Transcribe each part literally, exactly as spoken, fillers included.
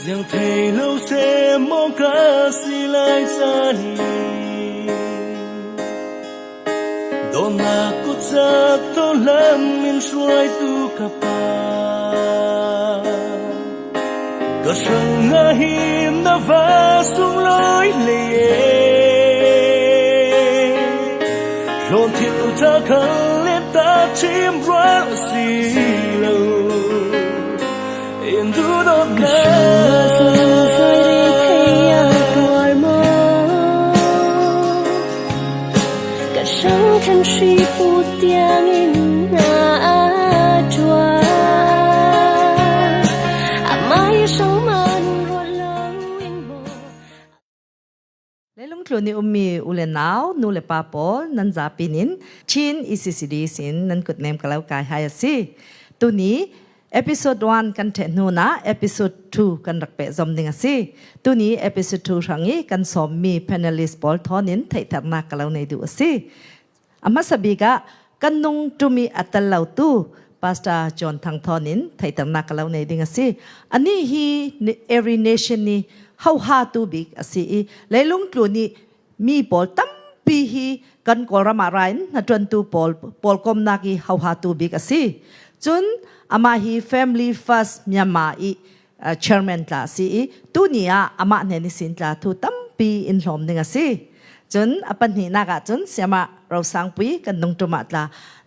Ziang thei lo se mawng ka si lai sa ni. Dawnnak kutsak thaw lam in hruaitu ka pa, ka hrang ah hin na va sung lawi lei e. Hlawn thil ṭha khal le ta chim rual a si lo. In duhdawt ka hrang ah zong zoi rih thei a tuar maw? Ka hrang thang hri put tiang in na a tuar. Amah i hrang man ruat lo in maw? Leilung tlun i ummi u le nau, nu le pa pawl, nan zapi nin Chin E C C D sin nan kutnem ka lo kai hai a si. Tuni episode one kan ṭheh hnu ah episode two kan rak pehzom ding a si. Tuni episode two hrang i kan sawmmi panelist pawl thawn in theihternak ka lo nei duh a si. A hmasa bik ah kan nung ṭum i a tel lotu Pastor John Thang thawn in theihternak ka lo nei ding a si. Anih hi ni-, Every Nation i hohatu bik a si i, leilung tlun i mi pawl tampi hi kan Kawlram ah ra in hnaṭuantu pawl, pawlkomnak i hohatu bik a si. Cun amah hi Family First Myanmar i, ah, chairman tla a si i, tuni ah amah hnen ihsin tla thu tampi in hlawm ding a si. Cun a pahnihnak ah cun Siamah Rosangpui kan nung ṭum ah tla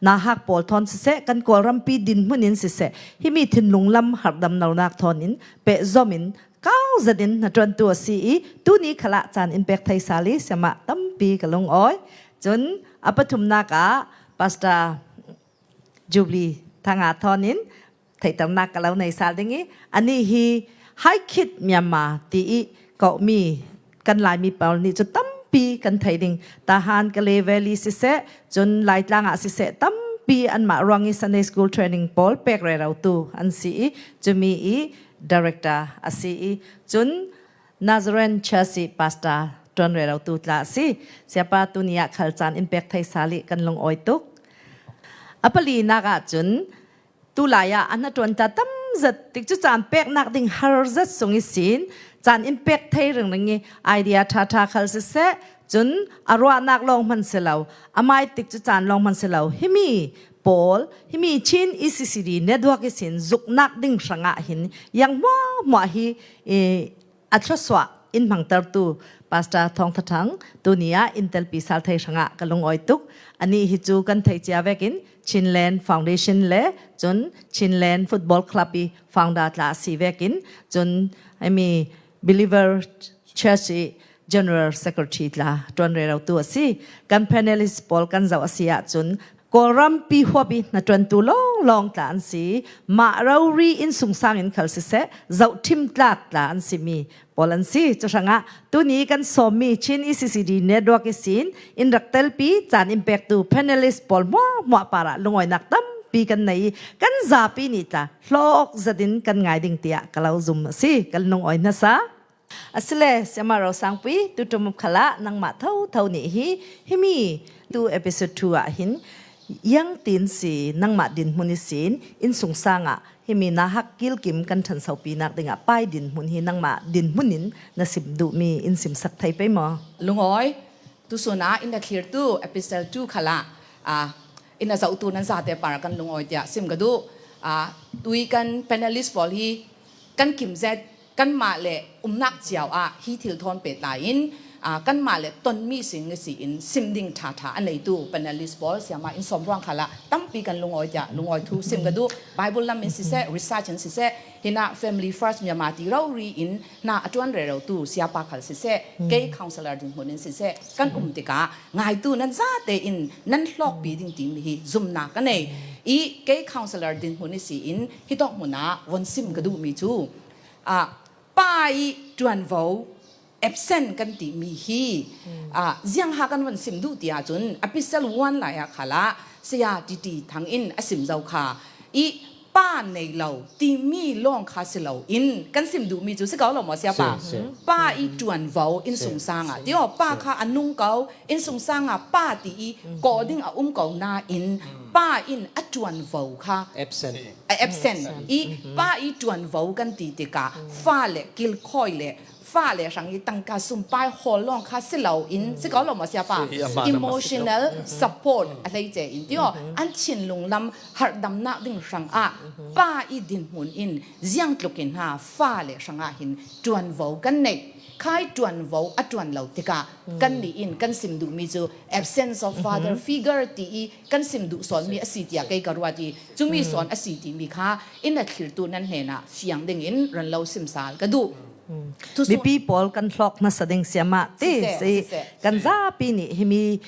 nauhak pawl thawn siseh, kan Kawlrampi dinhmun in siseh, himi thinlung lam harhdamlonak thawn in pehzom in kau zet in hnaṭuantu a si i, tuni khal ah caan in pek thei sal i, Siamah tampi ka lungawi. Cun a pathumnak ah Pastor Jubilee Thanga thawn in theihternak ka lo nei sal ding i, anih hi Hai Khit Myanmar ti i kawhmi kan Laimi pawl nih cu tampi kan thei ding. Tahan, Kalay Valley siseh, cun Laitlang ah siseh, tampi anmah ruang i Sunday School training pawl pek rerotu an si i, cumi i director a si i, cun Nazarene Church i pastor ṭuan rerotu tla a si. Siapa, tuni ah khal caan in pek thei sal i kan lungawi tuk. A palinak ah cun tulai ah a hnaṭuan tla tam zet, tikcu caan peknak ding har zet sung ihsin caan in pek thei ringring i idea ṭha ṭha khal siseh, cun a ruahnak lawng hman si lo, amah i tikcu caan lawng hman si lo, himi pawl, himi Chin E C C D network ihsin zuknak ding hrangah hin yang hmuahhmuah hi, i, a thluasuah in hmangtertu Pastor Thawng Tha Thang tuni ah in telpi sal thei hrangah ka lungawi tuk. Anih hi cu kan theih cia vekin Chinland Foundation le cun Chinland Football Club i founder tla a si vekin, cun himi Believer Church i General Secretary tla ṭuan rerotu a si. Kan panelist pawl kan zoh a si ahcun Kawlrampi huap i hnaṭuantu lawnglawng tla an si. Mah rori innsungsang in khal siseh, zohṭhim tlak tla an simi pawl an si. Cu hrangah tuni kan sawmmi Chin E C C D network ihsin in rak telpi caan in pektu panelist pawl hmuahhmuah parah lungawinak tampi kan nei i, kan zapi nih tla hlawk zetin kan ngai ding tiah ka lo zum a si, kan lungawi hmasa. Asile, Siamah Rosangpui, tuṭum khalah nangmah thotho nih hi, himi tu episode two ah hin, iangtin si nangmah dinhmun ihsin innsungsang ah himi nauhak kilkim kan ṭhansopinak dingah pai dinhmun hi nangmah dinhmun in na sim duhmi in simsak thei pei maw? Lungawi, tusun ah in na thlirtu episode two khalah, ah, in na zohtu nan zate par kan lungawi tiah sim ka duh. Ah, tui kan panelist pawl hi kan kim zet, kanmah le umnak cio ah hi thil thawn pehtlai in, aa, kanmah le tonmi sing ihsin sim ding ṭha ṭha a neitu panelist pawl, Siamah in sawm ruang khalah tampi kan lungawi tiah lungawi thu sim ka duh. Bible lam in siseh, research in siseh, hinah Family First Myanmar ti rori in hna a ṭuan rerotu Siapa khal siseh, kei counselor dinhmun in siseh, kan um tikah ngaitu nan zate in nan hlawkpi ding timi hi zumnak ka nei. I kei counselor dinhmun ihsin hitawk hmun ah von sim ka duhmi cu, ah, pa i ṭuanvo, absent kan timi hi, ah, ziangha kan von sim duh ti ahcun episode one lai ah khalah Saya Titi Thang in a sim zo kha. I pa nei lo timi lawng kha si lo in kan sim duhmi cu si ko lo maw, siapa? Pa i ṭuanvo innsungsang ah, ti aw, pa kha a nung ko, innsungsang ah pa ti i kawh ding a um ko nain pa in a ṭuanvo kha absent. A absent. I pa i ṭuanvo kan ti tikah fale kilkhawi le fale hrang i tangka sumpai hawl lawng kha si lo in si ko lo maw, siapa? Emotional support a hleice in, ti aw, an thinlung lam harhdamnak ding hrangah pa i dinhmun in ziangtluk in ha fale hrangah hin ṭuanvo kan neih. Khai ṭuanvo a ṭuan lo tikah kannih in kan sim duhmi cu absence of father figure ti i kan sim duh sawnmi a si tiah kei ka ruat i, cumi sawn a si timi kha in a thlirtu nan hnenah fiang dingin ran lo sim sal ka duh. Mipi pawl kan hlawk hmasa ding siamah ti si. Kan zapi nih himi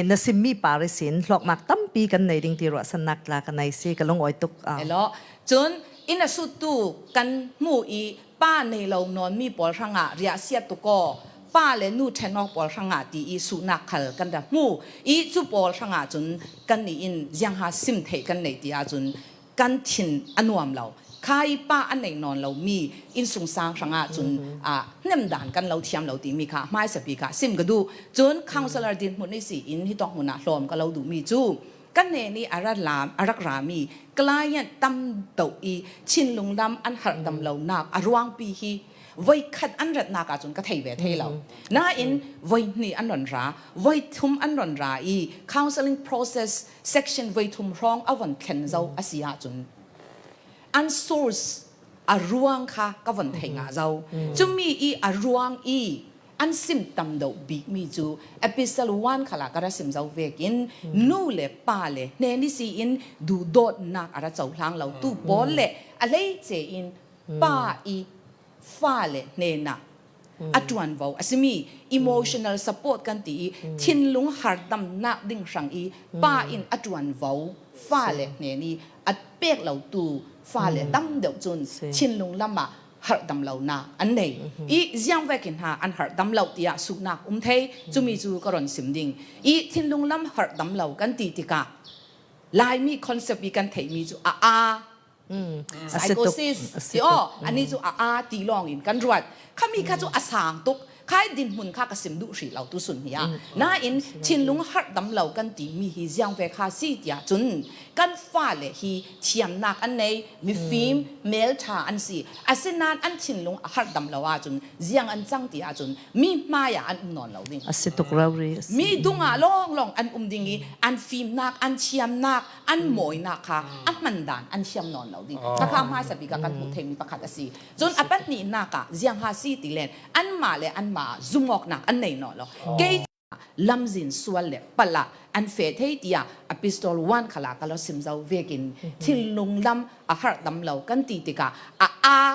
na simmi par ihsin hlawknak tampi kan nei ding ti ruahsannak tla ka nei si, ka lungawi tuk. Elaw, cun in a suttu kan hmu i pa nei lo nawnmi pawl hrangah riahsiat tuk aw, pa le nu ṭhenawk pawl hrangah ti i suhnak khal kan rak hmu i cu pawl hrangah cun kannih in ziangha sim theih kan nei ti ahcun kan thin a nuam lo. Kha i pa a nei nawn lomi innsungsang hrangah cun hnemdan kan lo thiam lo timi kha hmaisa bik ah sim ka duh. Cun counselor dinhmun ihsi in hitawk hmun ah hlawm ka lo duhmi cu ka hnen i a rak lam, a rak rami client tam deuh i thinlung lam an harhdam lonak a ruangpi hi voikhat an ratnak ahcun ka thei ve thei lo. Nain voi hnih an ron ra, voi thum an ron ra i counselling process section voi thum hrawng a von thlen zo a si ahcun an source a ruang kha ka von thei ngah zo. Cumi i a ruang i an sim tam deuh bikmi cu epistle one khalah ka ra sim zo vekin nu le pa le hnen ihsi in duhdawtnak a ra cohlang lo tu pawl le a hleice in pa i fale hnenah a ṭuanvo a simi emotional support kan ti i thinlung harhdamnak ding hrang i pa in a ṭuanvo fale hnen i a pek lotu fale tam deuh cun thinlung lamah harhdam lonak an nei. I ziang vekin ha an harhdam lo tiah suhnak um thei, cumi cu ka ron sim ding. I thinlung lam harhdam lo kan ti tikah Laimi concept i kan theihmi cu a aa, psychosis ti aw, anih cu a aa ti lawng in kan ruat. Khami kha cu a sang tuk. Khai dinhmun kha ka sim duh hrih lo tu sun hi ah. Nain thinlung harhdam lo kan timi hi ziang ve kha si tiah cun kan fale hi thiamnak an nei, mifim, melṭha an si. Asinain an thinlung a harhdam lo ahcun ziang an cang ti ahcun mi hmaiah an um nawn lo ding. A si tuk rori a si. Mi dungah lawnglawng an um ding i an fimnak, an thiamnak, an mawinak kha a hmandan an thiam nawn lo ding. Kha kha hmaisa bik ah kan hmuh theimi pakhat a si. Cun a pahnihnak ah ziang ha si ti len anmah le anmah zumawknak an nei nawn lo. Kei lamzin sual le palh ah an feh thei tiah epistle one khalah ka lo sim zo vekin thinlung lam a harhdam lo kan ti tikah a aa,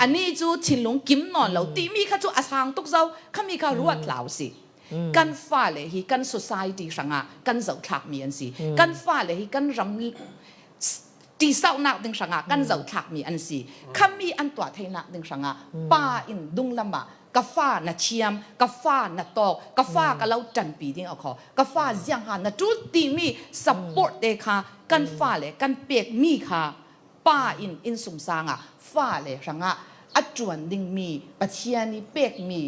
anih cu thinlung kim nawn lo timi kha cu a sang tuk zo. Khami kha ruat hlau si. Kan fale hi kan society hrangah kan zohthlakmi an si. Kan fale hi kan ram ṭihsauhnak ding hrangah kan zohthlakmi an si. Khami an tuah theinak ding hrangah pa in dunglam ah ka fa na thiam, ka fa na tawk, ka fa ka lo ṭanpi ding a khaw, ka fa ziangha na ṭul timi support te kha kan fale kan pekmi kha pa in innsungsang ah fale hrangah a ṭuan dingmi Pathian i pekmi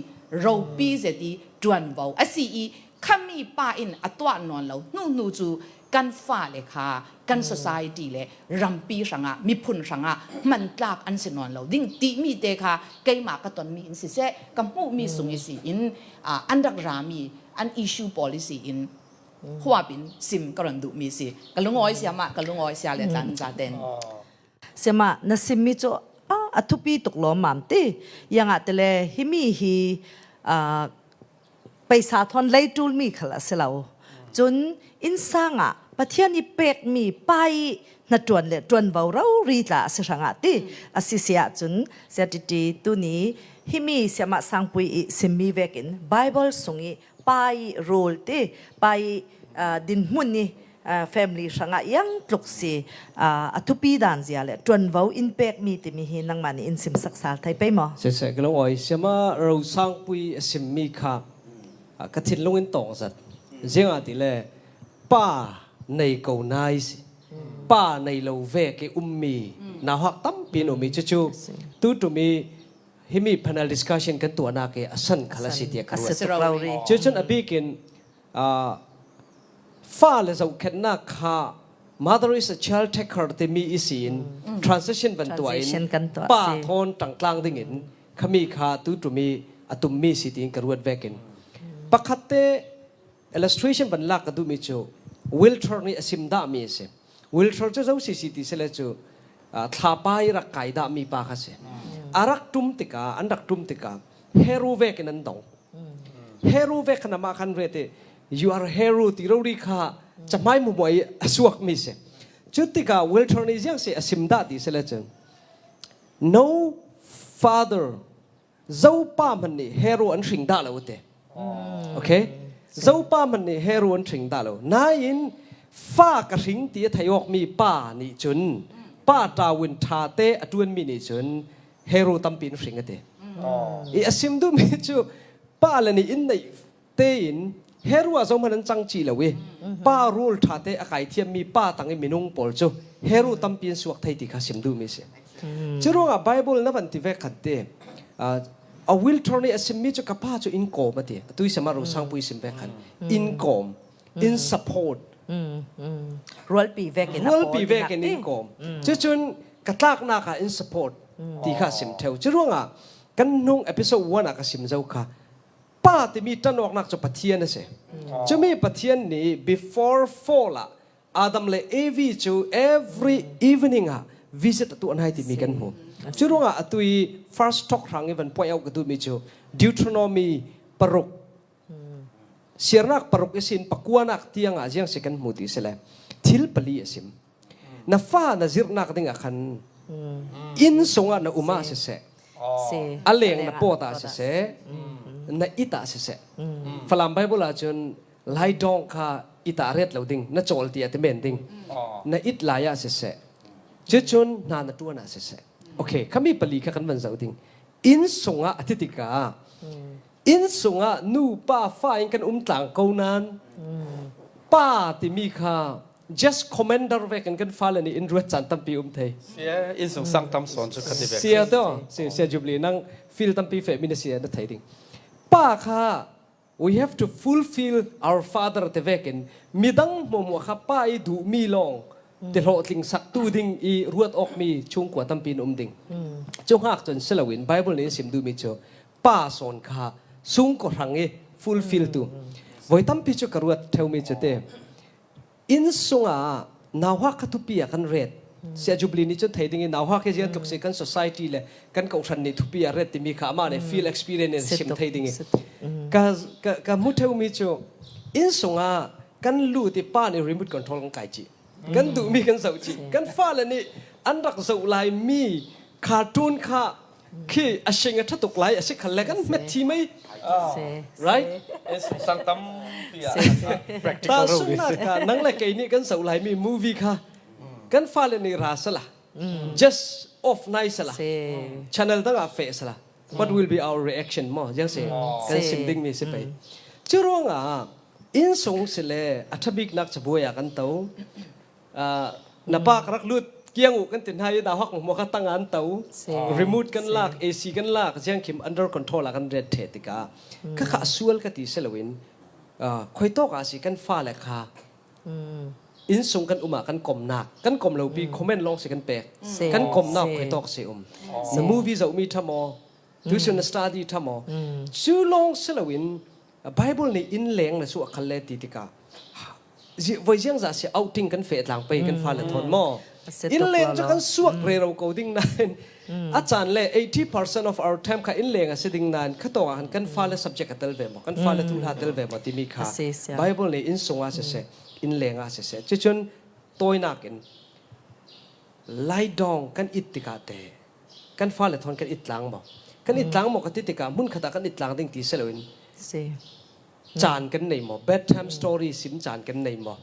ropi zet i ṭuanvo a si i khami pa in a tuah nawn lo hnuhnu cu kan fale kha kan society le rampi hrangah, miphun hrangah hmantlak an si nawn lo ding timi te kha keimah ka tonmi in siseh, ka hmuhmi sung ihsi in, aa, an rak rami an issue pawl ihsi in huap in sim ka ron duhmi si. Ka lungawi siamah, ka lungawi sia le tlan zaten. Siamah, na simmi cu a, a thupi tuk lawmmam ti. Ziangah tile himi hi, aa, peisa thawn lei ṭulmi khal a si lo. Cun innsang ah Pathian i pekmi pa i hnaṭuan le ṭuanvo rori tla a si hrangah ti a si si ahcun, Sia Titi, tuni himi Siamah Sangpui i simmi vekin Baibal sung i pa i role ti, pa i, aa, dinhmun i, aa, family hrangah iang tluk si, aa, a thupi dan zia le ṭuanvo in pekmi timi hi nangmah nih in simsak sal thei pei maw? Siseh, ka lungawi siamah Ro Sangpui a simmi kha, aa, ka thinlung in tawng zat. Ziangahtile pa nei ko nai si. pa nei lo vek i ummi nauhak tampi in um i, cucu tu tumi himi panel discussion kan tuahnak i a san khal a si tiah ka ruat. Cucun a bikin, ah, fa le zohkhenhnak kha mother is a child taker timi i si in transition van tuah in pa thawn ṭangtlang dingin khami kha tu tumi a tummi si tiin ka ruat vekin pakhatte illustration van lak ka duhmi cu Wilter nih a sim dahmi a si. Wilter cu zo sisi ti sile cu, ah, thlapa i rak kai dahmi pa kha si. A rak ṭum tikah, an rak ṭum tikah Heru vekin an dong. Heru vek khan amah khan ret i, "You are Heru," ti rori kha cahmai hmuahhmuah i a suakmi si. Cu tikah Wilter nih ziang si a sim dah ti sile cu, "No father, Zopa hmanh nih Heru an hring dah lo," a ti. Okay? Zopa hmanh nih Heru an hring dah lo. Nain fa ka hring ti a thei awkmi pa nih cun pa ṭau in ṭha te a ṭuanmi nih cun Heru tampi an hring a ti. I a sim duhmi cu pa le nih in neih tein Heru ah zohman an cang cih lo i pa rul ṭha te a kaithiammi pa tang i minung pawl cu Heru tampi an suak thei ti kha sim duhmi si. Curuangah Bible na van ti vek khan ti, ah, a Wilter nih a simmi cu ka pa cu in kawm a ti. Atu i sim ah Rosangpui sim vek khan in kawm, in support. Rualpi vekin a rualpi pawl vekin in kawm. Cucun ka tlaknak ah in support ti kha a sim ṭheu. Curuangah kan hnung episode one ah ka sim zo kha pa timi ṭanawknak cu Pathian a si. Cumi Pathian nih before fall ah Adam le Evi cu every evening ah visit a tuah hna timi kan hmu. Curuangah atu i first talk hrang i van point out ka duhmi cu Deuteronomy paruk, siarnak paruk ihsin pakuanak tiangah ziang si kan hmu ti sile thil pali a sim. Na fa na zirhnak dingah khan inn sungah na um ah siseh, a leng na pawt ah siseh, na it ah siseh. Falam Bible ahcun laidawng kha it ah ret lo ding, na cawl tiah ti men ding, na it lai ah siseh, cucun hna na ṭuan ah siseh. Okay, khami pali kha kan van zoh ding. Inn sungah a ti tikah, inn sungah nu, pa, fa in kan um tlang ko nain pa timi kha just commander vekin kan fale nih in ruat caan tampi um thei. Sia, inn sung sang tam sawn cu kha ti vek. Sia tawh, sia, sia Jubilee, nang field tampi fehmi na si, na thei ding. Pa kha, we have to fulfill our father ti vekin midang hmuahhmuah kha pa i duhmi lawng ti hlawhtling saktu ding i ruat awkmi chungkhua tampi in um ding. Cu hngak cun si loin Bible nih in sim duhmi cu pa sawn kha sungkaw hrang i fulfill tu. Voi tampi cu ka ruat ṭheumi cu te. Inn sungah nauhak kha thupi ah kan ret. Sia Jubilee nih cun thei ding i nauhak hi ziang tluk si kan society le kan kohhran nih thupi ah ret timi kha amah nih field experience in sim thei ding i ka, ka, ka hmu ṭheumi cu inn sungah kan lut i pa nih remote control kan kai cih. Kan duhmi kan zoh cih. Kan fale nih an rak zoh laimi cartoon kha khi a hring a ṭha tuk lai a si khalle kan hmet thi mai. Right? Inn sung sang tampi ah. Tal sunnak kha nang le kei nih kan zoh laimi movie kha kan fale nih ra sala, just off nai sala, channel dang ah feh sala, what will be our reaction maw? Ziang si kan sim dingmi si pei. Curuangah inn sung si le a ṭha biknak cabuai ah kan to. Ah, na pa ka rak lut kiang uh kan ti hna i nauhak hmuahhmuah kha tang ah an to. Remote kan lak, A C kan lak, ziangkhim under control ah kan ret ṭheh tikah ka kha a sual ka ti si loin, ah, khuitawk ah si kan fale kha inn sung kan um ah kan komnak, kan kom lopi comment lawng si kan pek. Kan komnak khuitawk si um. Na movie zohmi ṭha maw? Tuition na study ṭha maw? Cu lawng si loin Bible nih inn leng na suah khalle ti tikah voi ziangzah si outing kan feh tlang pei kan fale thawn maw? Inn leng cu kan suak rero ko ding nain a caan le eighty percent of our time kha inn leng a si ding nain khatawk ah khan kan fale subject a tel ve maw? Kan fale thuhla a tel ve maw timi kha Bible nih inn sungah siseh, inn lengah siseh. Cucun tawinak in laidawng kan it tikah te kan fale thawn kan it tlang maw? Kan it tlang maw ka ti tikah hmunkhat ah kan it tlang ding ti si loin caan kan nei maw? Bedtime story sim caan kan nei maw?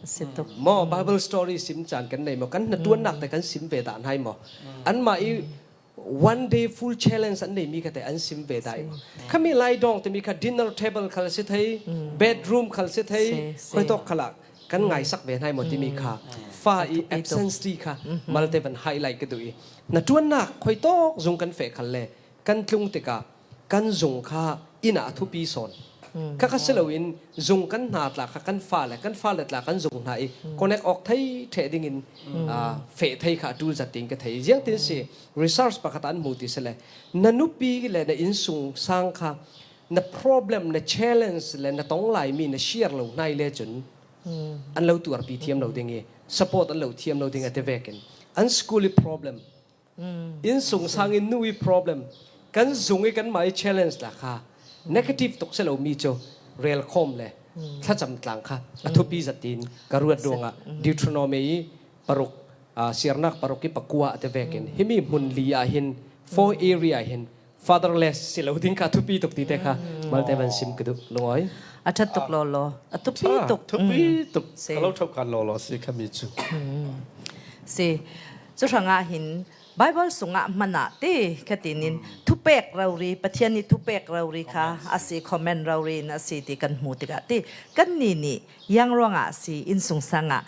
Maw Bible story sim caan kan nei maw? Kan hnaṭuannak te kan sim ve dah hnai maw? Anmah i one day full challenge an neimi kha te an sim ve dah i maw? Khami laidawng timi kha dinner table khal si thei, bedroom khal si thei, khuitawk khalah kan ngaisak ve hnai maw timi kha, fa i absence ti kha malte van highlight ka duh i, na ṭuannak khoitawk zung kan feh khal le kan tlung tikah kan zung kha inn ah a thupi sawn. Kha kha si loin zung kan hna tla kha kan fa le kan fa le tla kan zung hna i connect awk thei ṭheh dingin, aa, feh thei kha a ṭul zat tiin ka thei. Ziangtin si research pakhat ah an hmu ti si le na nupi le na innsungsang kha na problem, na challenge le na tong lai mi na share lo hnai le cun an lo tuarpi thiam lo ding i support an lo thiam lo ding a ti vekin an school i problem, innsungsang in nu i problem, kan zung i kanmah i challenge la kha negative tuk si lo mi cu relkhawm le thlacam tlang kha a thupi zat tiin ka ruat ruangah Deuteronomy i paruk, aa, siarnak paruk i pakua a ti vekin himi hmun li ah hin four area hin fatherless si lo ding kha a thupi tuk ti te kha malte van sim ka duh lungawi. A ṭhat tuk law law. A thupi tuk. Thupi tuk. Si. Ka lo ṭhokan law law si khami cu. Si. Cu hrangah hin Bible sungah hmanah te khatinin thupek rori, Pathian nih thupek rori kha a si, comment rori in a si ti kan hmu tikah te kannih nih yang ruangah a si, innsungsang ah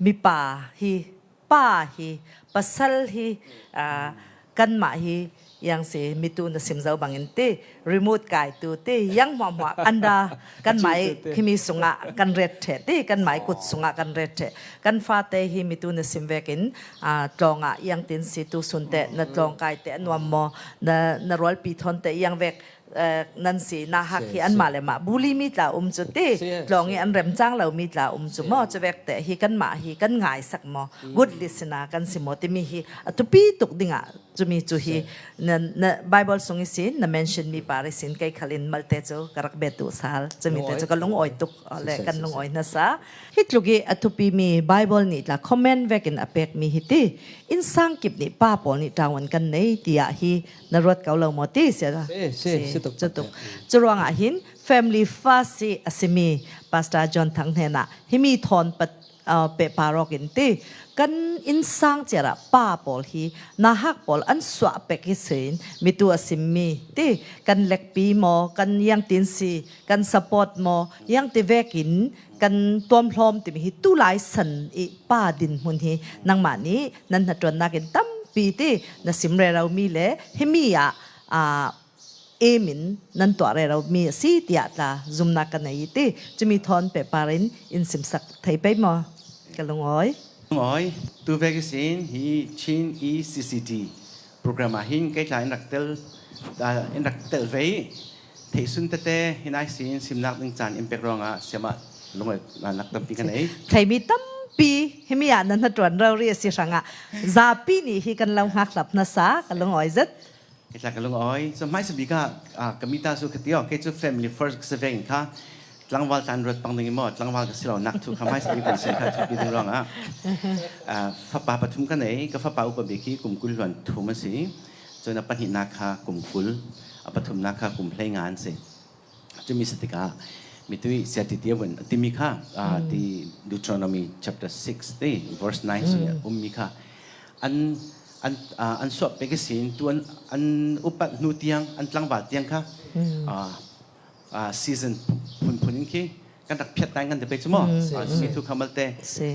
mipa hi, pa hi, pasal hi, aa, kanmah hi, yang si mitu na sim zo bangin ti, remote kaitu ti, yang hmuahhmuah an ra, kanmah i khimi sungah kan ret ṭheh ti, kanmah i kut sungah kan ret ṭheh. Kan fate hi mitu na sim vekin, aa, tlawng ah yang tin si tu sun te, na tlawng kai te a nuam maw, na, na rualpi thawn te yang vek, eh, nan si, nahak hi anmah le mah bully mi tla um cu ti, tlawng i an remcang lo mi tla um cu maw, cuvek te hi kanmah hi kan ngaisak maw, good listener kan si maw timi hi a thupi tuk dingah cumi cu hi na, na Bible sung i sin, na mention mi par i sin, kei khal in malte cu ka rak bet duh sal, cumi te cu ka lungawi tuk, le kan lungawi hna sa. Hi tluk i a thupi mi Bible nih tla comment vekin a pek mi hi ti, innsang kip nih pa pawl nih ṭawn kan nei tiah hi na ruat ko lo maw ti si a? Si, si, si tuk, si tuk. Curuangah hin family first si a simi Pastor John Thang hnenah himi thawn pat, aa, pehpar awk in ti, kan innsang ciar ah pa pawl hi nahak pawl an suah pek hi sin mitu a simmi ti, kan lekpi maw, kan yang tin si, kan support maw, yang ti vekin kan tuamhlawm timi hi tulai san i pa dinhmun hi nangmah nih nan hnaṭuannak in tampi ti na sim rero mi le himi ah, aa, em in nan tuah rero mi a si tiah tla zumnak ka nei i ti, cumi thawn pehpar in in simsak thei pei maw? Ka lungawi. Lungawi, tu vek ihsin hi Chin E C C D program ah hin kei tla in rak tel, ah, in rak tel ve i, theihsun tete hin ai sin simnak ding caan in pek ruangah siamah lungawi nak tampi ka nei. Theimi tampi himi ah nan hnaṭuan rori a si hrangah zapi nih hi kan lo hngakhlap hna sa, ka lungawi zet. Kei tla ka lungawi. So, hmaisa bik ah, ah, ka mita cu ka ti awk, kei cu family first ka si vekin kha tlangval tlan ruat pang ding i maw, tlangval ka si lo nak thu kha hmaisa bik kan sim kha thupi ding ruangah, ah, fapa pathum ka nei, ka fapa upa bik hi kum kul hluan thum a si. Cun a pahnihnak kha kum kul, a pathumnak kha kum hleinga an si. Cumi si tikah mitui siatiti a vun a timi kha, aa, ti Deuteronomy chapter six ti verse nine sung a ummi kha an, an, aa, an suah pek ihsin tu an, an upat hnu tiang, an tlangval tiang kha, aa, aa, season phunphun in khi kan rak phiat tai ngan te pei cu maw? Aa, cumi thu kha malte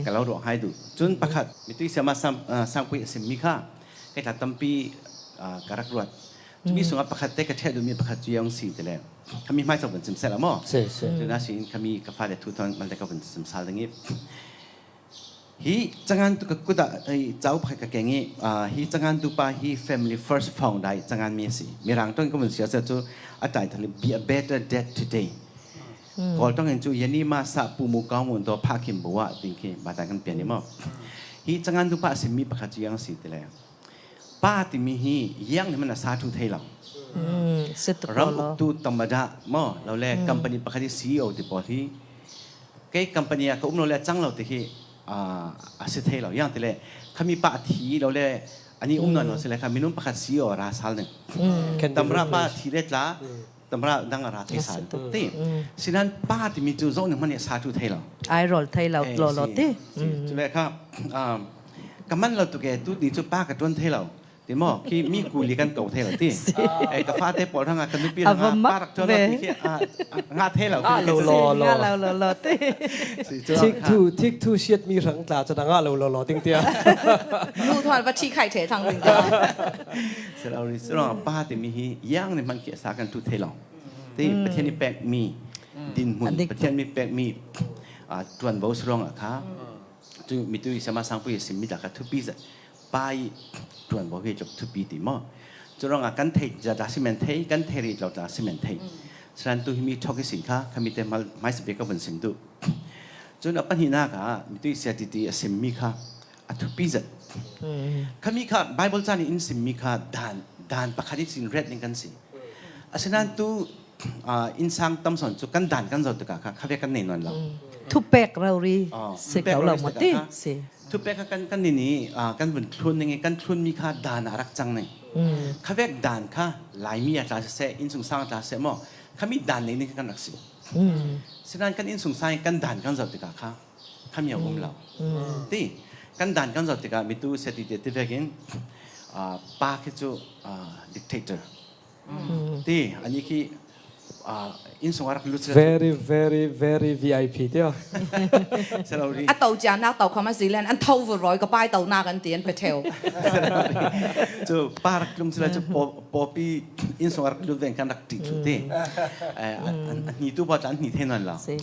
ka lo ruah hai duh. Cun pakhat mitui siama sang, aa, sangpui a simmi kha kei tla tampi, aa, ka rak ruat. Cumi sungah pakhat te ka ṭheh duhmi pakhat cu ziang si ti le, khami hmaisa vun sim seh la maw? Si, si. Cun a si in khami ka fale thu thawn malte ka vun sim sal ding i. Hi cangan tu ka kut ah, ei, cau pakhat ka keng i, aa, hi cangan tu pa hi family first founder i cangan mi a si. Mirang tong ka vun siar seh cu a title hi Be a Better Dad Today. Kawl tong in cu yani ma sa pu mu kau mu daw pha kim bawa ting khi bata kan pian i maw? Hi cangan tu pa a simmi pakhat cu ziang si ti le. Pa timi hi ziang nih hmanh a sa ṭhu thei lo. Ram uktu tamada maw, lo le company pakhat i C E O ti pawl hi kei company ah ka um lo le a cang lo ti hi, aa, a si thei lo. Ziang ti le khami pa a thi lo le ani um nawn lo si le kha minung pakhat C E O a ra sal ning. Tamra pa a thi le tla tamra dang a ra thei sal ti. Sinan pa timi cu zoh nih hmanh i a sa ṭhu thei lo. Ai rawl thei lo, law law ti. Cu le kha, um, ka man lo tuk e, tu ni cu pa ka ṭuan thei lo. Ti maw, khi mi kuli kan ko thei lo ti. Eh, ka fate pawl hrang a, ka nupi hrang a, pa rak ṭuan lo ti khi, ah, ah, ngah thei lo. Ngah lo lo lo. Ngah lo lo lo ti. Si, cu thik thu, thik thu siat mi hrang tla cu a ngah lo lo lo ding tia. Nu thawn va ṭhi khai ṭhe thang ding tia. Si lo ri, si lo, pa timi hi yang ni hman khi a sa kan ṭhu thei lo. Ti, Pathian i pek mi, dinhmun, Pathian mi pek mi, ah, ṭuanvo si ruang a kha. Cu mitu i siama sangpui a simmi ta kha thupi zat. Pa i ṭuanvo hi tluk thupi ti maw? Cu ruangah kan theih zat a si men thei, kan theih rih lo ta si men thei. Sinan tu himi thok i sin kha, khami te hmal, hmaisa bik ka vun sim duh. Cun a pahnihnak ah mitu i sia titi a simmi kha a thupi zat. Khami kha Bible caan in simmi kha dan, dan pakhat i sin ret ning kan si. Asinan tu, ah, innsang tam sawn cu kan dan kan zoh tikah kha khavek kan nei nawn lo. Thupek rori si ko lo maw ti si. Thupek kha kan, kan ni ni, ah, kan vun thlun ning i kan thlunmi kha dan a rak cang ning. Khavek dan kha Laimi a tla siseh, innsungsang a tla siseh maw, khami dan nei ning kan rak si. Sinan kan innsungsang i kan dan kan zoh tikah kha khami a um lo. Ti, kan dan kan zoh tikah mitu sia ti ti vekin, ah, pa khi cu, ah, dictator. Ti, ani khi, ah, innsung a rak lut si. Very, very, very V I P tia. Si lo ri. A to ciannak to kham a si len, an tho vur roi ka pai tonak an ti an pe ṭheu. Cu pa rak tlung si lo cu paw-, pawpi innsung a rak lut ven kan rak ṭih thlu ti. Eh, an, an, an hni tu pawl tla an hni thei nawn lo. Si.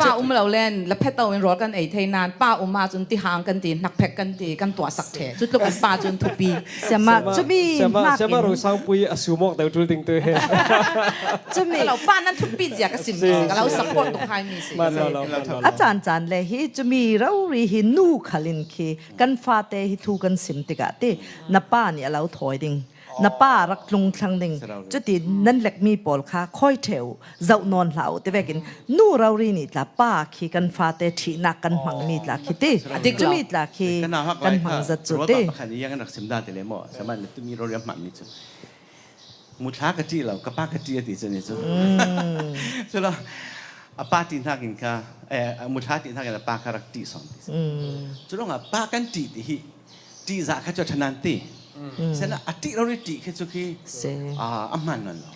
Pa um lo len, la phet to in rawl kan ei thei nan, pa um ahcun tihang kan ti, hnakphek kan ti, kan tuahsak ṭheh. Cutluk in pa cun thupi. Siama, cumi siama, hnak siama in. Rosangpui a sumawk deuh ṭul ding tu he. Cumi. Lo, pa nan thupi zia ka sim si, ka lo support tuk hai mi si. Man lo, lo, man lo, lo. A caan caan le hi cumi rori hi nu khal in khi kan fate hi thu kan sim tikah ti na pa nih a lo thawi ding. Na pa rak tlung thlang ding. Cuti nan lekmi pawl kha khawi ṭheu. Zoh nawn hlah u ti vekin nu rori nih tla pa khi kan fate ṭhihnak kan hmangmi tla khi ti. A dik lo. Cumi tla khi kan hmang zat cu ti. Pakhat nih yang an rak sim dah ti le maw? Sama na tumi rori a hmangmi cu. Muthla ka ṭih lo, ka pa ka ṭih a ti cu ni cu. Cu lo, a pa ṭih hnakin kha, eh, a muthla ṭih hnakin a pa kha rak ṭih sawn ti. Cu lo, a pa kan ṭih ti hi, ṭih zah kha cu a ṭha nan ti. Sinan a ṭih rori ṭih khi cu khi, ah, a hmaan nawn lo.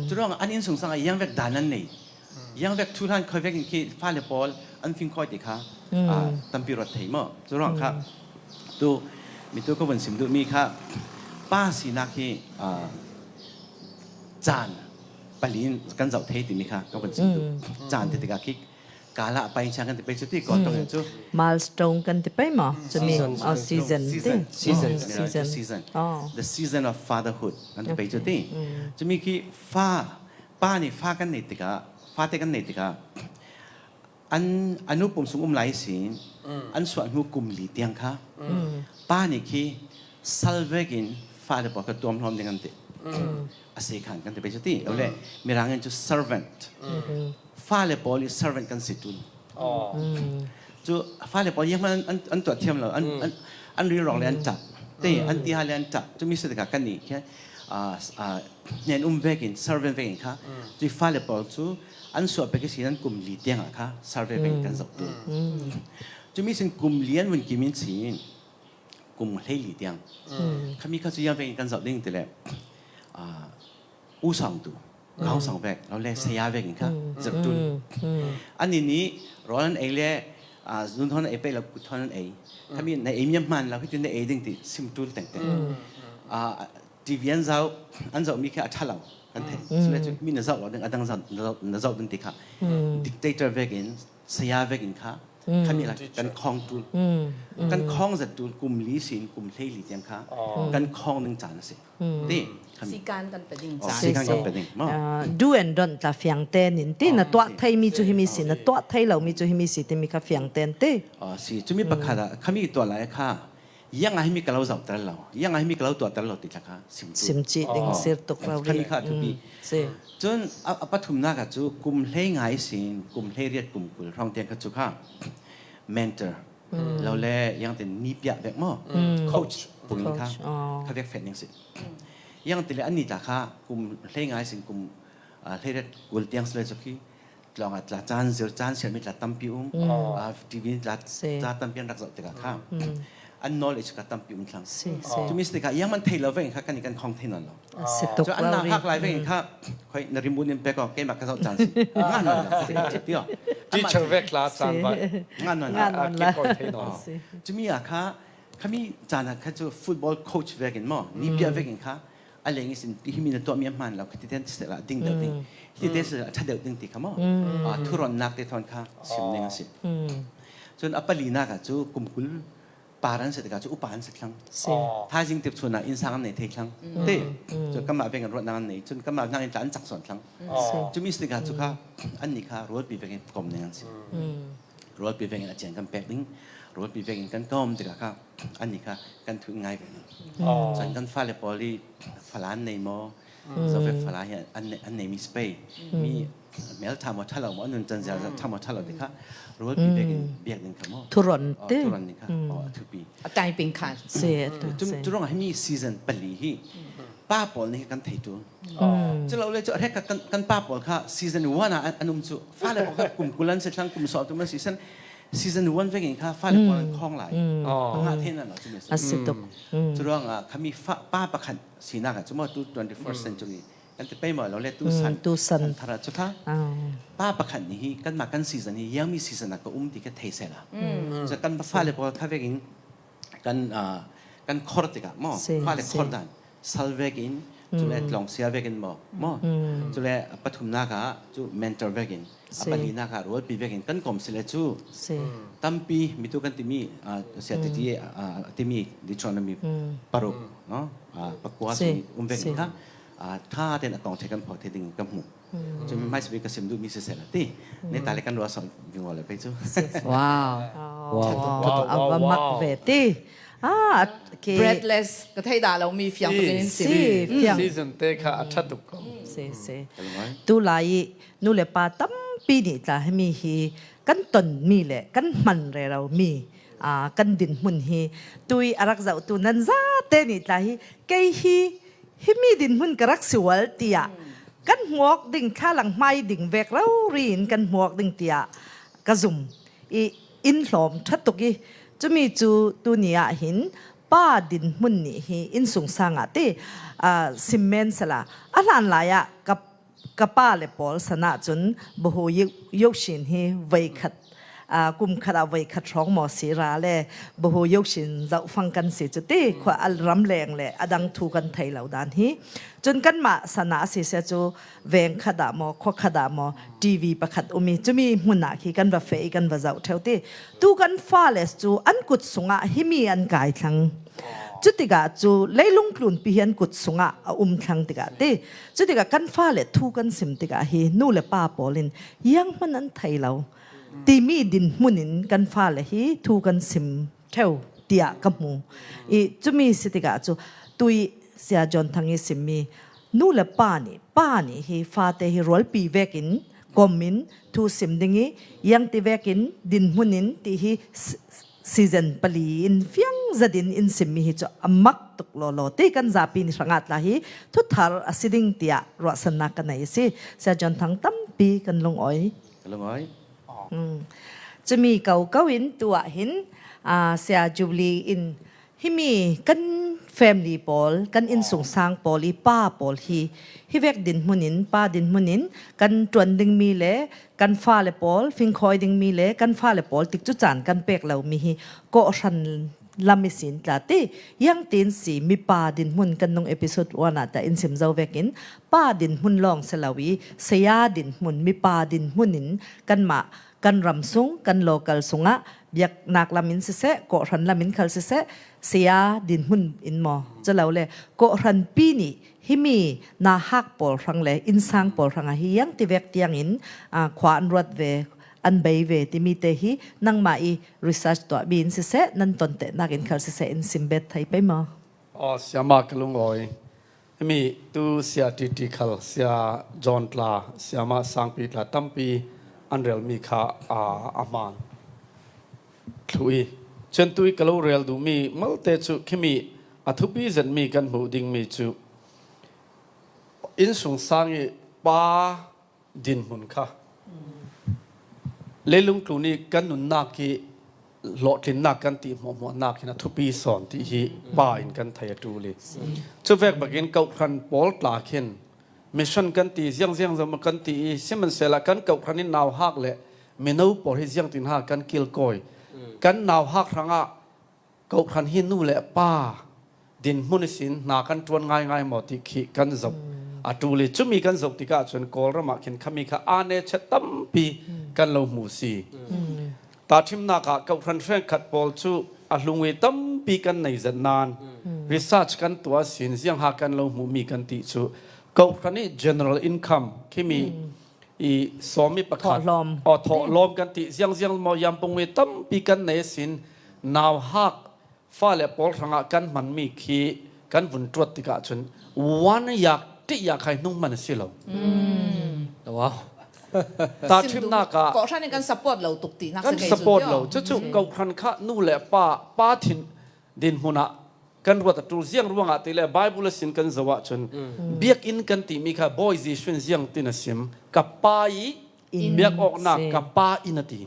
Cu lo, an innsungsang ah yang vek dan an nei. Yang vek thuhlan khoi vekin khi fale pawl an fingkhawi ti kha, ah, tampi ruat thei maw? Cu ruang kha tu mitu ka vun sim duhmi kha pa sinak hi, ah, caan pali in kan zoh thei timi kha ka vun sim duh. Caan ti tikah khi kala pai in siang kan ti pei cu ti ko tong in cu. Milestone kan ti pei maw? Cumi, season, oh, season ti. Season. Season. Season. Oh. The season of fatherhood kan ti pei cu ti. Cumi khi fa Pa nih fa kan nei tikah, fate kan nei tikah, an, a nu pum sung um lai ihsin, an suah hnu kum li tiang kha, pa nih khi sal vekin fale pawl kha tuamhlawm ding an ti. A si khan kan ti pei cu ti. Lo le, Mirang in cu servant. Fale pawl i servant kan si ṭul. Cu fale pawl zianghman an, an, an tuah thiam lo, an, an, an rilrawk le an ṭap. Te, an tiha le an ṭap. Cumi si tikah kannih khi, ah, ah, hnen um vekin, servant vekin kha, cu fale pawl cu an suah pek ihsin an kum li tiangah kha servant vekin kan zoh ṭul. Cumi sin kum li an vun kim in chin, kum hleili tiang. Khami kha cu ziang vekin kan zoh ding ti le, ah, u sawngtu, kau sawng vek, lo le saya vekin kha zoh ṭul. Annih nih rawl an ei le, ah, zun thawn an ei pei lo, kut thawn an ei. Khami na ei miam hmaan lo, hitin na ei ding ti sim ṭul tengteng. Ah, T V an zoh, an zohmi khi a ṭha lo kan thei. Cule cu mi na zoh lo ding, a dang zoh, na zoh, na zoh ding ti kha. Dictator vekin, saya vekin kha, khami la kan khawng ṭul. Kan khawng zat ṭul, kum li sin, kum hleili tiang kha kan khawng ding caan a si. Ti, khami. Sikan kan pe ding caan. Sikan kan pe ding maw? Ah, do and don't tla fiang tein ti, na tuah thei mi cu himi si, na tuah thei lo mi cu himi si timi kha fiang tein ti. Ah, si, cumi pakhat ah, khami tuah lai kha, ziangah himi ka lo zohter lo, ziangah himi ka lo tuahter lo ti tla kha sim cu. Sim cih ding sir tuk rori. Khami kha thupi. Si. Cun a, a pathumnak ah cu kum hlei nga ihsin kum hleiriat kum kul hrawng tiang kha cu kha mentor. Lo le, ziang tin ni piah vek maw? Coach pungin kha, kha vek feh ning si. Ziang ti le annih tla kha kum hlei nga ihsin kum, ah, hleiriat kul tiang si le cu khi tlawng ah tla caan zir, caan siarmi tla tampi um. Ah, T V tla, tla tampi an rak zoh tikah kha. an knowledge kha tampi um thlang. Si, si. Cumi si tikah iang man thei lo veng kha kan i kan khawng thei nawn lo. A si tuk lo ri. An na hak lai veng kha khoi na rim bunin pek aw, keimah ka zoh caan si. Nga nawn lo. Tio. Teacher vek la caan vai. Nga nawn lo. Nga nawn lo. Cumi a kha, khami caan a kha cu football coach vekin maw, ni bia vekin kha a leng ihsin himi na tuahmi a hmaan lo, khati ten siseh la ding deuh ding, hiti ten siseh la ṭha deuh ding ti kha maw. Aa, thuronnak te thawn kha sim ning a si. Cun a palinak ah cu kum kul par an si tikah cu upa an si thlang. Si. Thaizing tipchun ah innsang an nei thei thlang. Ti. Cun kanmah vekin ruahnak an nei. Cun kanmah hnakin tla an cak sawn thlang. Si. Cumi si tikah cu kha annih kha rualpi vekin kawm ning an si. Rualpi vekin a cian kan pek ding, rualpi vekin kan kawm tikah kha annih kha kan thu in ngai ve. Cun kan fale pawl i fala an nei maw? Zovek fala hi an nei, an neimi space mi mel ṭha maw ṭha lo maw, a nun can zial ṭha maw ṭha lo ti kha rualpi vekin biak ding kha maw? Thuron ti. Thuron ding kha. Aw, a thupi. A taiping khan. Si, a tu, si. Cu ruangah himi season pali hi pa pawl nih kan thei ṭul. Cu lo le cu a hrek kha kan, kan pa pawl kha season one ah an, an um cu fale pawl kha kum kul an si thlang, kum sawm tum an si sen, season one vekin kha fale pawl an khawng lai. A ngah thei nawn lo cu mi a si. A si tuk. Cu ruangah khami fa, pa pakhat sinak ah cu maw tu twenty first century kan ti pei maw lo le tu san, tu san thar ah cu kha pa pakhat nih hi kanmah kan season hi iangmi season ah ka um ti kha thei sehla. Cu kan fale pawl kha vekin kan, aa, kan khor tikah maw? Si, fale si. Khor dan sal vekin, cule tlawngsia vekin maw? Maw? Cule a pathumnak ah cu mentor vekin, a palinak ah rualpi vekin kan kawm si le cu. Si. Tampi mitu kan timi, aa, sia titi, aa, timi Deuteronomy paruk, no? Aa, pakua si, si um vekin kha, aa, ṭha tein a tawng ṭheh kan phawk thei ding ka hmuh. Cumi hmaisabik ka sim duhmi siseh la ti. Neta le kan ruah sawn vingaw le pei cu. Wow. Wow, wow, wow, wow. A va mak ve ti. Ah, okay. Breadless ka thei dah lo mi fiang takin in si. Si, fiang. Season te kha a ṭha tuk ko. Si, si. Ka lungawi. Tu lai i nu le pa tampi nih tla himi hi kan tonmi le kan hman rero mi, ah, kan dinhmun hi tui a rak zohtu nan zate nih tla hi kei hi himi dinhmun ka rak si ual tiah kan hmuak ding, thlalang hmai ding vek rori in kan hmuak ding tiah ka zum i in hlawm ṭha tuk i, cumi cu tuni ah hin pa dinhmun nih hi innsungsang ah ti, aa, sim men sala a hlan lai ah ka, ka pa le pawl san ah cun Bahu Yo-, Yoshin hi voikhat aa, kum khat ah voikhat hrawng maw si ra le Bahu Yoshin zohfang kan si cu ti khua a ram leng le a dang thu kan thei lo dan hi. Cun kanmah san ah a si sia cu veng khat ah maw, khua khat ah maw, T V pakhat um i cumi hmun ah khi kan va feh i kan va zoh ṭheu ti. Tu kan fale cu an kut sungah himi an kai thlang. Cutikah cu leilung tlunpi hi an kut sungah a um thlang tikah ti. Cutikah kan fale thu kan sim tikah hi nu le pa pawl in iang hman an thei lo timi dinhmun in kan fale hi thu kan sim ṭheu tiah ka hmu. I cumi si tikah cu tui Sia John Thang i simmi nu le pa nih, pa nih hi fate hi rualpi vekin kawm in thu sim ding i iangti vekin dinhmun in ti hi s-, season pali in fiang zat in in simmi hi cu a mak tuk lawlaw ti kan zapi nih hrangah tla hi thuthar a si ding tiah ruahsannak ka nei a si. Sia John Thang tampi kan lungawi. Ka lungawi. Mm. Cumi ko ko in tu ah hin, aa, Sia Jubilee in himi kan family pawl, kan innsungsang pawl i pa pawl hi, hi vek dinhmun in, pa dinhmun in kan ṭuan dingmi le kan fale pawl, fingkhawi dingmi le kan fale pawl tikcu caan kan pek lomi hi kawhhran lam ihsin tla ti, iangtin si mipa dinhmun kan nung episode one ah ta in sim zo vekin pa dinhmun lawng si lo i saya dinhmun, mipa dinhmun in kanmah kan ram sung, kan local sungah biaknak lam in siseh, kawhhran lam in khal siseh, saya dinhmun in maw, cu lo le kawhhran pi nih himi nahak pawl hrang le innsang pawl hrang ah hi iangti vek tiangin, aa, khua an ruat ve, an bei ve timi te hi nangmah i research tuahmi in siseh, nan tontehnak in khal siseh in sim bet thei pei maw? Aw, siama ka lungawi. Himi tu Sia T T khal, Sia John tla, siama sangpi tla tampi an relmi kha, aa, a hmaan thluh i, cun tui ka lo rel duhmi malte cu khimi a thupi zetmi kan hmuh dingmi cu innsungsang i pa dinhmun kha leilung tlun i kan nunnak i hlawhtlinnak kan tih hmuahhmuahnak hin a thupi sawn tih hi pa in kan thei a ṭul i. Cuvek bakin kohhran pawl tla khin mission kan ti, ziangziang zong kan ti i, sihmanhsehlaw kan kohhran in nauhak le mino pawl hi ziangtin ha kan kilkawi. Kan nauhak hrangah kohhran hi nu le pa dinhmun ihsin hna kan ṭuan ngaingai maw ti khi kan zoh a ṭul i, cumi kan zoh tikah cun Kawlram ah khin khami kha aa nece tampi kan lo hmu si. Tahṭhimnak ah kohhran hrenkhat pawl cu a hlungwi tampi kan nei zet nain research kan tuah sin ziangha kan lo hmuhmi kan ti cu kohhran i general income khimi i sawmi pakhat thawhlawm. Aw, thawhlawm kan ti, ziangziang maw, yampungwi tampi kan nei sin nauhak fale pawl hrangah kan hmanmi khi kan vun ṭuat tikah cun one yak ṭih yak khai hnung hman a si lo. Wow. Tahṭhimnak ah kohhran in kan support lo tuk tinak kan si ngei support cun lo. Cucu kohhran kha nu le pa, pa thin dinhmun ah kan ruat a ṭul. Ziang ruangah ti le Bible a sin kan zoh ahcun biakinn kan timi kha Bawi Jesuh in ziang tin a sim, ka pa i biak awknak ka pa inn a ti.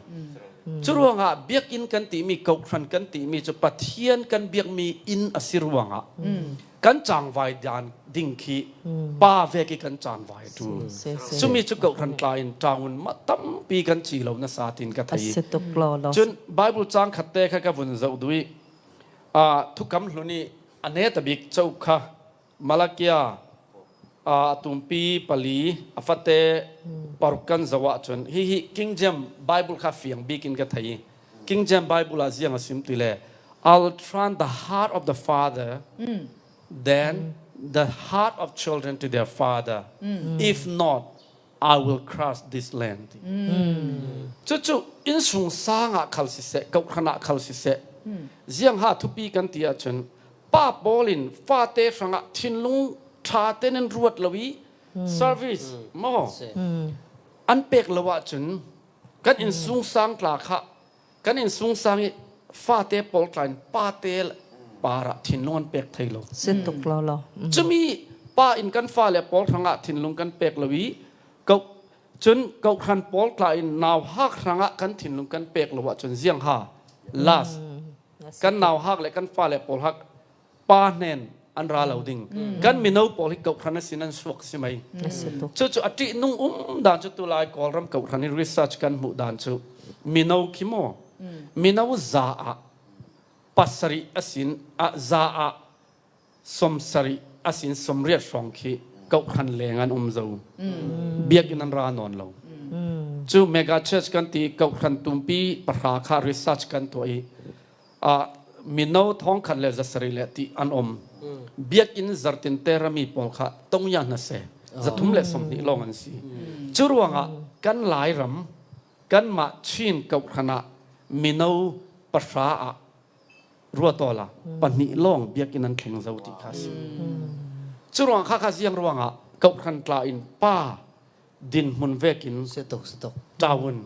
Curuangah biakinn kan timi, kohhran kan timi cu Pathian kan biakmi inn a si ruangah kan cangvai dan ding khi pa vek i kan cangvai a ṭul. Cumi cu kohhran tla in ṭawngun mah tampi kan ci lo nasa tin ka thei. Cun Bible cang khat te kha ka vun zoh duh i, aa, thukam hlun i a neta bik co kha Malakia, aa, a tumpi pali, a fate paruk kan zoh ahcun, hihi King James Bible kha fiang bik in ka thei. King James Bible ah ziang a sim ti le, "I'll turn the heart of the father, then the heart of children to their father. If not, I will crush this land." Cucu innsungsang ah khal siseh, kohhran ah khal siseh, ziangha thupi kan ti ahcun pa pawl in fate hrangah thinlung ṭha tein an ruat lo i service maw an pek lo ahcun kan innsungsang tla kha, kan innsungsang i fate pawl tla in pate parah thinlung an pek thei lo. Si tuk lo lo. Cumi pa in kan fale pawl hrangah thinlung kan pek lo i, ko, cun kohhran pawl tla in nauhak hrangah kan thinlung kan pek lo ahcun ziangha last kan nauhak le kan fale pawl hak pa hnen an ra lo ding. Kan mino pawl hi kohhran a sin an suak si mai. Cucu a ṭihnung um dan cu tulai Kawlram kohhran hi research kan hmuh dan cu mino khi maw, mino za ah pasarih a sin, ah, za ah sawmsarih a sin sawmriat hrawng khi kohhran leng an um zo. Biakinn an ra nawn lo. Cu mega church kan ti kohhran tumpi pahra kha research kan tuah i, aa, mino thawngkhat le zasarih le ti an um. Biakinn zarhte rami pawl kha tongya hna se, zathum le sawmhnih lawng an si. Cu ruangah kan Lairam, kanmah Chin kohhran ah mino pahra ah ruat awla pahnih lawng biakinn an thleng zo ti kha a si. Cu ruang kha kha ziang ruangah kohhran tla in pa dinhmun vekin si tuk, si tuk. Ṭawn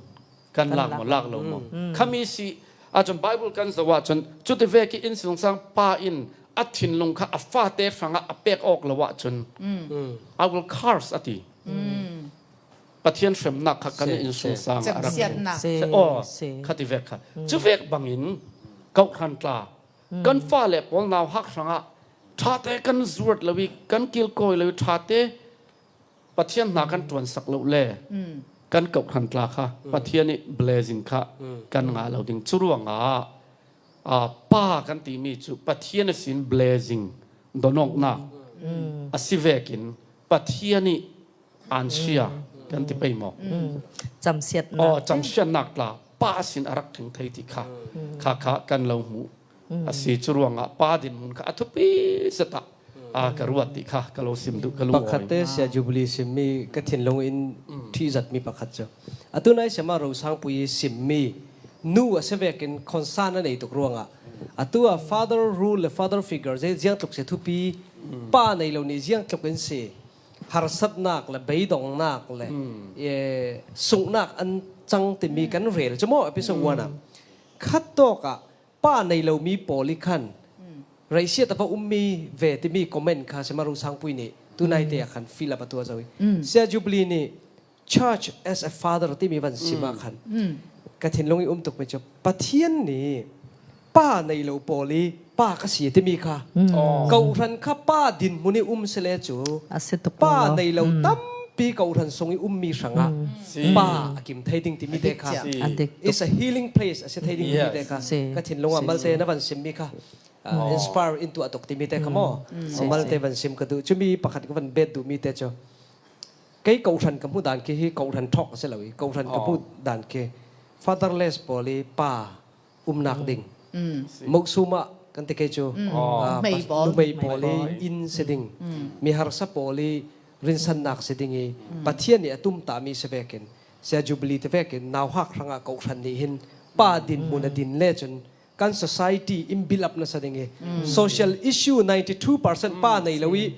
kan lak maw, lak lo maw? Khami si ahcun Bible kan zoh ahcun cuti vek i innsungsang pa in a thinlung kha a fate hrangah a pek awk lo ahcun, "I will curse," a ti. Pathian hremnak kha kan innsungsang ah a rak, aw, khati vek kha. Cu vek bangin kohhran tla kan fale pawl nauhak hrangah ṭhate kan zuat lo i kan kilkawi lo i ṭhate Pathian hna kan ṭuansak lo le kan kohhran tla kha Pathian i blessing kha kan ngah lo ding. Cu ruangah, aa, pa kan timi cu Pathian a sin blessing, donawknak a si vekin Pathian i ansia kan ti pei maw? Camsiatnak. Aw, camsiatnak tla pa a sin a rak tling thei ti kha, kha kha kan lo hmuh a si. Cu ruangah pa dinhmun kha a thupi zet ah, aa, ka ruat ti kha ka lo sim duh, ka lung awi. Pakhat te Sia Jubilee simmi ka thinlung in ṭhih zatmi pakhat cu, atu nai Siama Rosangpui simmi nu a si vekin concern a nei tuk ruangah, atu a father rule le father figure zei ziangtluk si thupi, pa nei lo nih ziangtluk in si, harsatnak le beidongnak le, e, sunghnak an cang timi kan rel cu maw, episode one ah. Khat tawk ah pa nei lomi pawl i khan reisiat a va ummi ve timi comment kha Siama Rosangpui nih tunaite ah khan fill up a tuah zo i, Sia Jubilee nih church as a father timi van sim ah khan Ka thinlung i um tuk mi cu Pathian nih pa nei lo pawl i pa ka si a timi kha. Kohhran kha pa dinhmun i um si le cu, a si tuk pa lo, nei lo tampi kohhran sung i ummi hrangah pa a kim thei ding timi te kha. A dik tuk. It's a healing place a si thei ding timi te kha. Si. Ka thinlung ah malte na van simmi kha, ah, inspire in tuah tuk timi te kha maw? Si, malte van sim ka duh. Cumi pakhat ka van bet duh mi te cu, kei kohhran ka hmuh dan khi hi kohhran thawk a si lo i, kohhran ka hmuh dan khi fatherless pawl i pa umnak ding. Moksum ah kan ti kei cu, ah, numei pawl i inn si ding, mi harsa pawl i rinsannak si ding i, Pathian nih a tumtahmi si vekin, sia Jubilee ti vekin nauhak hrangah kohhran nih hin pa dinhmun a din le cun kan society in build up nasa ding i, social issue ninety two percent pa nei lo i,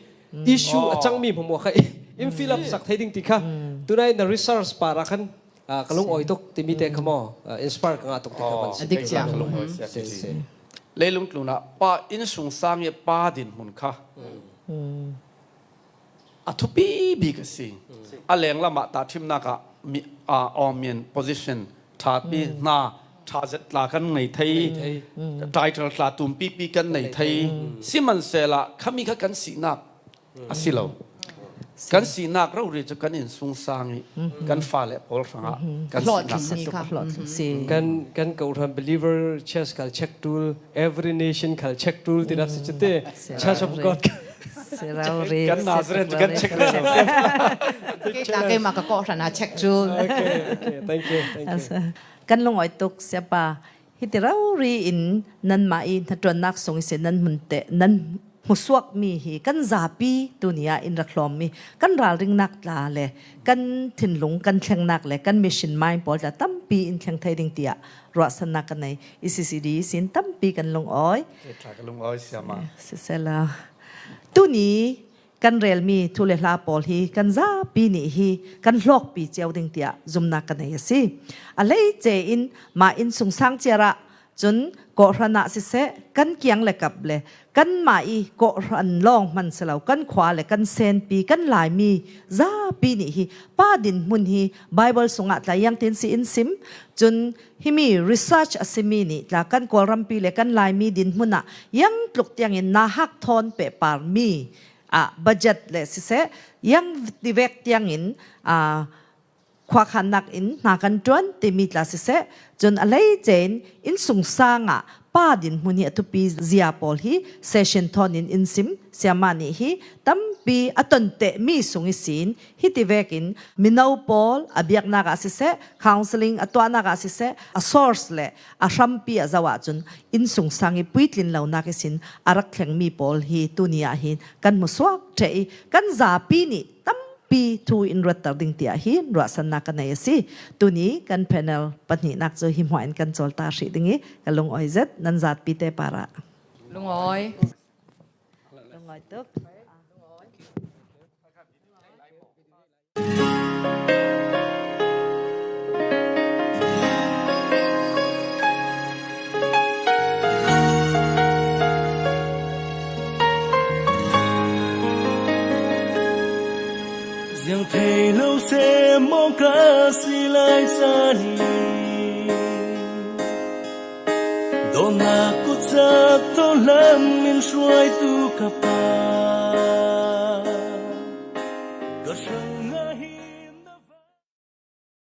issue a cangmi hmuahhmuah kha in fill up sak thei ding ti kha. Tunai na research par ah khan, ah, ka lungawi tuk timi te kha maw, ah, inspire ka ngah tuk ti kha van si. A dik ciang. Ka lungawi sia si, si. Leilung tlunah pa innsungsang i pa dinhmun kha a thupi bik a si. A lenglam ah tahṭhimnak ah mi, aa, awmian position, ṭhapi hna, ṭha zet tla kan ngei thei, title tla tumpipi kan nei thei. Sihmanhsehlaw khami kha kan sinak a si lo. Kan sinak rori cu kan innsungsang i kan fale pawl hrangah kan sinak a si tuk. Kan, kan kohhran Believer Church khal check ṭul, every nation khal check ṭul tinak si cu ti, Church of God. Si rori, kan Nazareth cu kan check rori. Kei tla keimah ka kohhran ah check cu. Okay, okay. Thank you, thank you. Kan lungawi tuk, Siapa. Hiti rori in nanmah i hnaṭuannak sung ihsin nan hmun te, nan hmusuakmi hi kan zapi tuni ah in rak hlawmmi kan ralringnak tla le kan thinlung, kan thlengnak le kan mission mind pawl tla tampi in thleng thei ding tiah ruahsannak ka nei. I C C D sin tampi kan lungawi. Kei ṭha ka lungawi, Siama. Sisela. Tuni kan relmi thu le hla pawl hi kan zapi nih hi kan hlawkpi cio ding tiah zumnak ka nei a si. A hleice in mah innsungsang ciar ah cun kawhhran ah siseh, kan kiang le kap le kanmah i kawhhran lawng hman si lo, kan khua le kan senpi, kan Laimi zapi nih hi pa dinhmun hi Baibal sungah tla iangtin si in sim, cun himi research a simi nih tla kan Kawlrampi le kan Laimi dinhmun ah iang tluk tiangin nauhak thawn pehparmi ah budget le siseh, iang tivek tiangin, aa, khuakhannak in hna kan ṭuan timi tla siseh, cun a hleice in innsungsang ah pa dinhmun hi a thupi zia pawl hi session thawn in in sim. Siama nih hi tampi a ton tehmi sung ihsin hiti vekin mino pawl a biaknak ah siseh, counselling a tuahnak ah siseh, a source le a hrampi a zoh ahcun innsungsang i puitlin lonak ihsin a rak thlengmi pawl hi tuni ah hin kan hmusuak ṭheh i kan zapi nih tampi thu in ruatter ding tiah hin ruahsannak ka nei a si. Tuni kan panel pahnihnak cu hi hmuah in kan cawlta hrih ding i ka lungawi zet nan zapi te parah. Lungawi. Lungawi tuk. Ziang thei lo seh maw ka si lai caan hi, dawtnak kutcak thawn lam in hruaitu ka pa.